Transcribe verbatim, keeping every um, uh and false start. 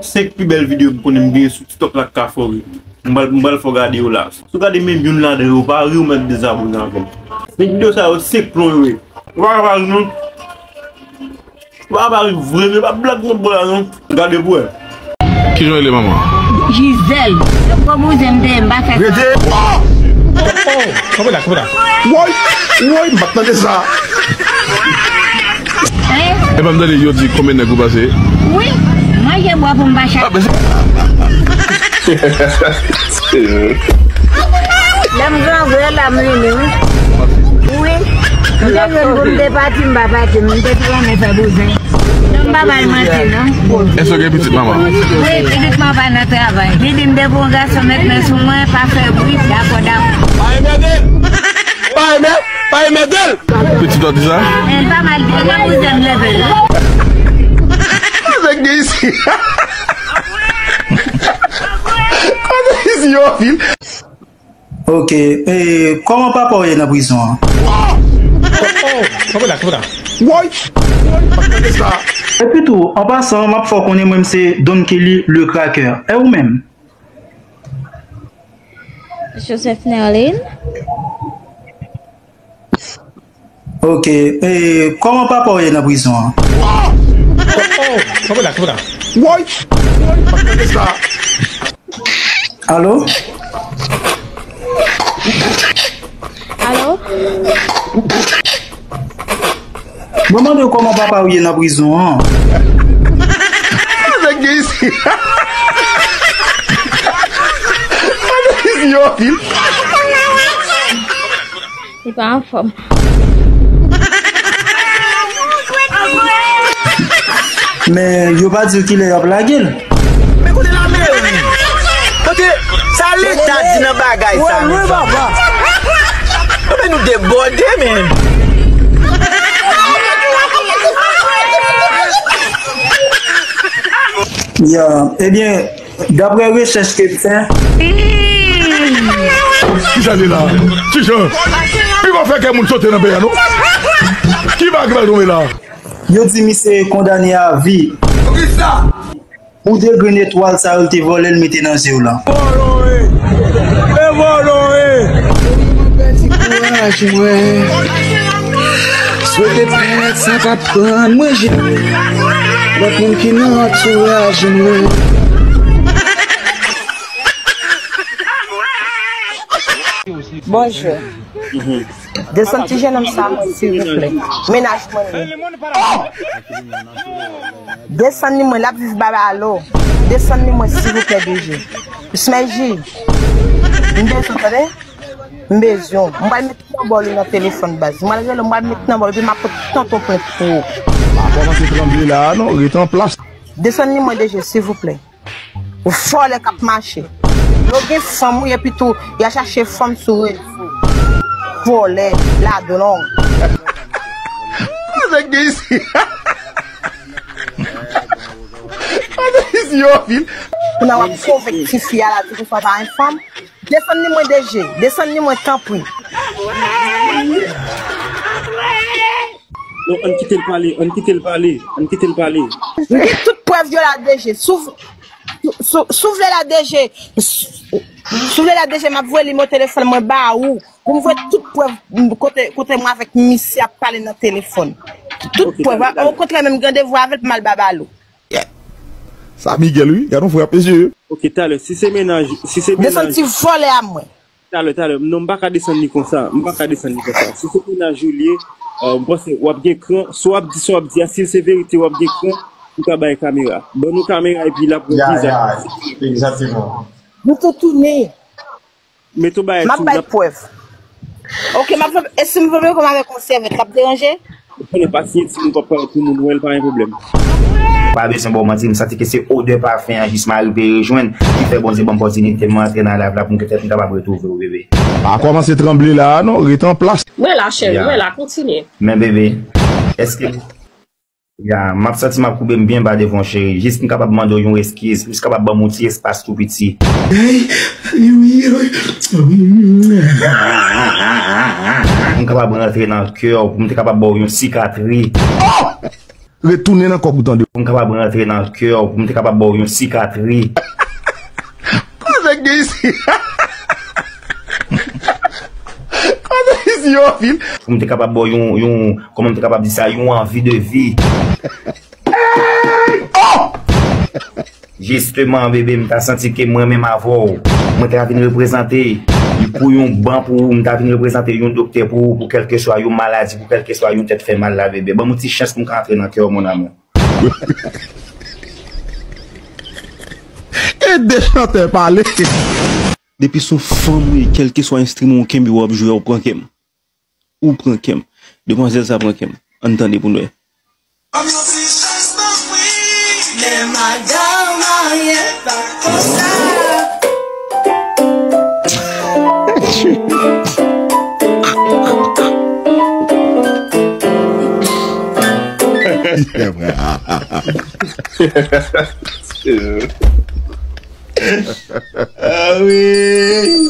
Senk pi bèl videyo m konnen m genyen sou TikTok la k ka fè w ri. M pral, m pral fè w gade yo la. Si w gade menm youn ladan yo, w pa ri, w mèt dezabone avè m. Senk videyo sa yo, senk plon yo ye. Ou pa ka pa ri non. Ou pa ka pa ri vre, men pa blag non bò la non. Gade pou wè. Kijan w rele manman? Gisèle. Se gwo bouzen m te ye, m pa fè sa. Rete! Oh, oh, oh. Kanpe la, kanpe la. Woy! Woy, m pa t tande sa. Hein? Epa m tande yo di konbyen nèg ou pase? Wi, manje bwa pou m pa chape. Ah, ben, se- Lè m grangou, e la m vini, wi. Wi. M te jwenn pou m te pati, m pa pati, m te tou renmen fè bouzen. Non, m pa bay manti, non. Èske w gen pitit, manman? Wi, pitit mwen pa nan travay. Li di m depi yon gason met men sou mwen, pa fè bri, dakò, dakò. Pa enmède l! Pa enmè-, pa enmède l! Pitit ou di sa? E pa mal di, nan bouzen m leve la. Nèg de isi. Nèg de isi yo anpil. Ok, e kòman papa w ye nan prizon an? Oh, oh, kanpe la, kanpe la. Woy! Woy, pa tande sa. Epi tou, an pasan, m ap fè w konnen mwen m se Don Kelly le craqueur. E ou menm? Joseph Nerlin. Ok, e kòman papa w ye nan prizon an? Oh, oh, kanpe la, kanpe la. Woy! Woy, pa tande sa. Alo? Alo? Mwen mande w kòman papa w ye nan prizon an. Nèg de isi. Nèg de isi yo anpil. Li pa anfòm. Men yo pa di w kilè y ap lage l. Men kote lameri? Kote sa leta di nan bagay sa, mezanmi? Anben nou debòde, men. Ya, ebyen, daprè rechèch ke m fè. Kisa li la? Kijan? Li pa fè kè moun sote nan peyi a, non? Ki bagay ki pral tonbe la? Yo di misye kondane a vi. Poukisa? Pou de grenn etwal sa yo l te vòlè l mete nan je w lan. Vòlò e! E vòlò e! Kouraj mwen. Swete pèt sa k ap pran manje. Lòt moun ki nan antouraj mwen. Bonjou. Desann ti jenòm sa mwen, silvouplè. Mennaj mwen li. Desann li mwen, l ap viv Babalo. Desann li mwen, silvouplè, D J. Smash G. M bezwen, tande? M bezwen w. M pral met nanbò li nan telefòn, baz. M pral rele w, m pral met nanbò li, epi m ap pote tonton plent pou ou. Pa kòmanse tranble la a non, rete an plas. Desann li mwen, D J, silvouplè. Vòlè k ap mache. Yo gen fanm, wi, epi tou, y a chache fanm sou rezo. Vòlè, ladròn. Nèg de isi. Nèg de isi yo anpil. Kounye a w ap konvenk tifi a la di konsa pa yon fanm. Desann li mwen, D J. Desann li mwen, tanpri. Non, ann kite l pale, ann kite l pale, ann kite l pale. M gen tout prèv yo la, D J. Si w, si w, si w vle la, D J. Si w vle la, D J, m ap voye nimewo telefòn mwen ba ou. Pou m voye tout prèv kote, kote mwen avèk misye ap pale nan telefòn. Tout prèv. Okontrè, menm gen randevou avè l pou m al Babalo. Sa Miguel, wi. Gad yon frè ap eseye. Ok, talè, si se mennaj, si se mennaj. Desann ti vòlè a mwen. Talè, talè. Non, m pa ka desann li konsa. M pa ka desann li konsa. Si se mennaj ou li ye, euh, m panse w ap gen kran. Sa w ap di, sa w ap di a, si se verite, w ap gen kran. Ou ka bay kamera. Ban nou kamera epi l ap pran vizaj. Ya, ya, egzakteman. Nou te tounen. Met yon bagay tou. M ap bay prèv. Ok, m ap fè, e si m fè kòm avèk yon sèvèt, l ap deranje? Ou konnen pa siyen timoun p ap parèt pou moun wè l, pa gen pwoblèm. Pa bezwen ba w manti, m santi ke se odè pafen an jis m a rive rejwenn, ki fè Bondye ban m opòtinite m antre nan live la pou m petèt m kapab retwouve w, bebe. Pa kòmanse tranble la a non, rete an plas. Mwen la, cheri, mwen la, kontinye. Men, bebe, èske Ya, m ap santi m ap koube m byen ba devan w, cheri. Jis m kapab mande w yon eskiz, jis kapab ban m yon ti espas tou piti. M kapab rantre nan kè w, pou m te kapab ba w yon sikatri. Retounen nan kò w pou tande. Pou m kapab rantre nan kè w, pou m te kapab ba w yon sikatri. Kote nèg gen isi? Kote isi yo anpil? Pou m te kapab ba w yon, yon, kòman m te kapab di sa, yon anvi de vi. Oh! Jisteman, bebe, m ta santi ke mwen menm avè w, mwen ta vin reprezante pou yon ban pou ou, m ta vin reprezante yon doktè pou ou, pou kèlkeswa yon maladi, pou kèlkeswa yon tèt fè mal la, bebe. Ban m yon ti chans pou m ka antre nan kè w, mon amour. E de chantè pale. Depi se yon fanm ou ye, kèlkeswa enstriman ou kenbe w ap jwe, ou pran kè m. Ou pran kè m. Demwazèl sa pran kè m. Ann tande pou n wè. Men madanm marye pa konsa. Ah wi.